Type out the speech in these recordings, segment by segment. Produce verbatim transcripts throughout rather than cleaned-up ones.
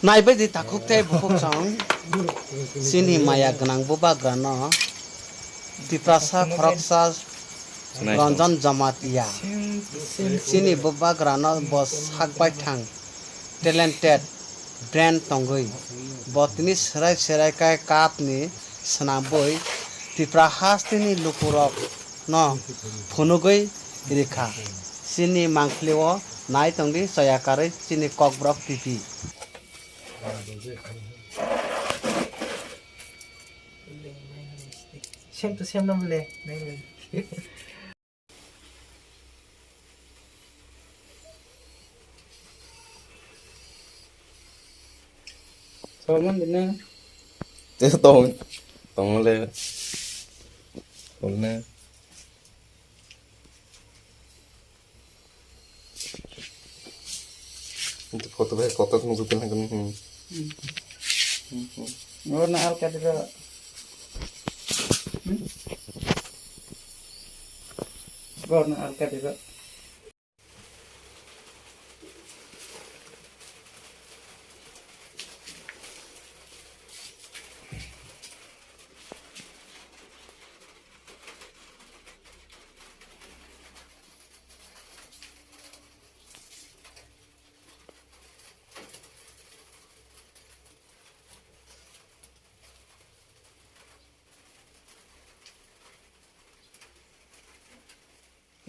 Naibaidi takhuk tei bukhuk chwng chini maya gwnang bubagrano Tiprasa khoroksa Ranjan Jamatia. Chini bubagrano bo sak baithang talented brain tongwi bo tini swrai swrai kai cup ni swnambwi Tipra hasteni lukurok no phunugwi rikha. Chini mangpili o nai tongdi choya karwi chini Kokborok T V. Same to same number le. Salman dina. Te tong, tong le. Tong le. Itu photo bai kotor nunggu tulang kan. Hmm. Hmm. Hmm. Warna alka dira. Hmm? Warna alka dira.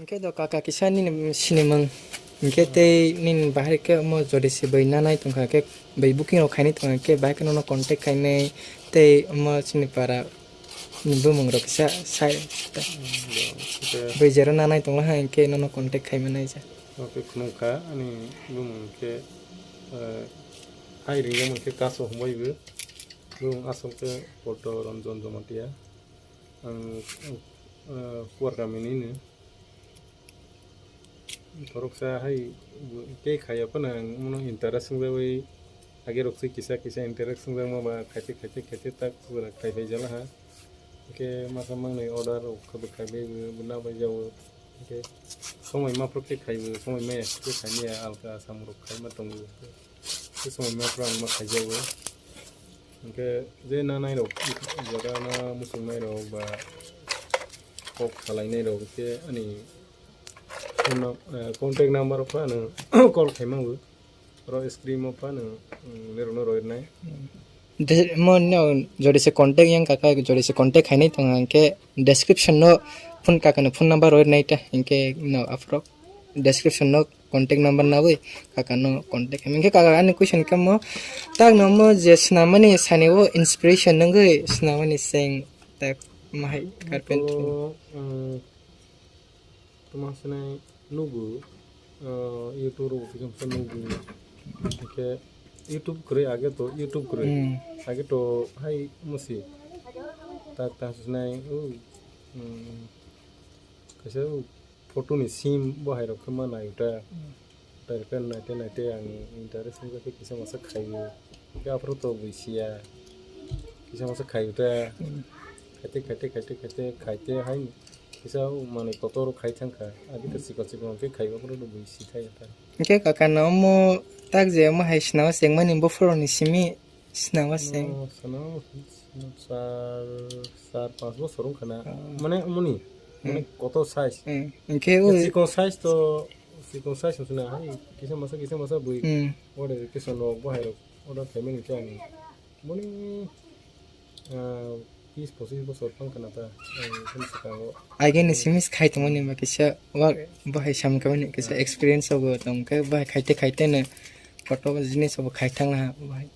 Hwnkhe do kaka kisa nini sinimung. Hwnkhe tei nini bahai khe omo jodi se bai nanai tongkha khe bai booking rok khainai tongkha khe bahai khe nono contact khainai tei omo chini para ni bumung rok kisa sai. Bai jero nanai tongla hai hwnkhe nono contact khai manai ja. Oke, khunukha ani bumung khe, eh, hai ringjak mankhe kaso humbai bo. Bumung asol khe Poto Ranjan Jamatia. Ang, eh, Kuar kamini no. Khoroksa hai tei khaiya phano ang bono interest wngjagwi age rok se kisa kisa interest wngjakma ba khaite khaite khaite tak pura khai pai jala ha. Hwnkhe masa mangnwi order rok khe bo khai bai bo, bo na bai jago. Hwnkhe somoi ma phuru khe khai bo, somoi maya khe khai maya alka samung rok khai ma tongo. Khe somoi ma phuru ang ma khaijago. Hwnkhe je nanai rok, jora na muchungnai rok ba kok salainai rok khe ani phone num-, eh, contact number rok phano call khaimango. Oro screen o phano, mm, nirokno roirnai. De, mo no jodi se contact yang kaka, jodi se contact khainai tong hwnkhe description no phone kaka no phone number roirnai ta hwnkhe no aphuru description no contact number nawi kaka no contact khai. Hwnkhe kaka ani question khe mo tak no mo je swnamani sani o inspiration nungwi swnamani seng tak mahai carpentry. Ito, mm, tuma sinai nugu, uh, YouTube rok kisa kisa nugu. Hwnkhe YouTube kwrwi age to YouTube kwrwi. Hmm. Age to hai musi. Tak tak sinai, uh, mm, kaisa, uh, photo ni sim bo hai rok khe ma nai ta. Hmm. Tai rok khe naite naite ang interest wngkha khe kisa masa khaio. Hwnkhe aphuru to bui siya. Kisa masa khaio ta. Hmm. Khaite khaite khaite khaite khaite hai kisa manwi kotor khai thangkha. Adi to chikon chikon khe khaio aphuru to bui si thaya ta. Hwnkhe kaka no omo tak je omo hai swnama chengmani buphuru ni simi. Swnama seng. No, swnama, sar, sar, panch bosor wngkha na. Ah. Mane, muni, mane, hmm, kotor size. Hmm. Hwnkhe o chikon size to, chikon size wngkha na, hai, kisa masa, kisa masa bui. Hmm. Order kisa nok bo hai rok, order khaimani khe ang, muni, ah, bis pochis bosor wngkha na ta, ang, bini swkango. Ageni simi khai tongmani ba kisa, wa, bo hai samkha mani kisa experience obo tongkhe, bo hai khaite khaite no, kotor jinis obo khai thangna, bo hai.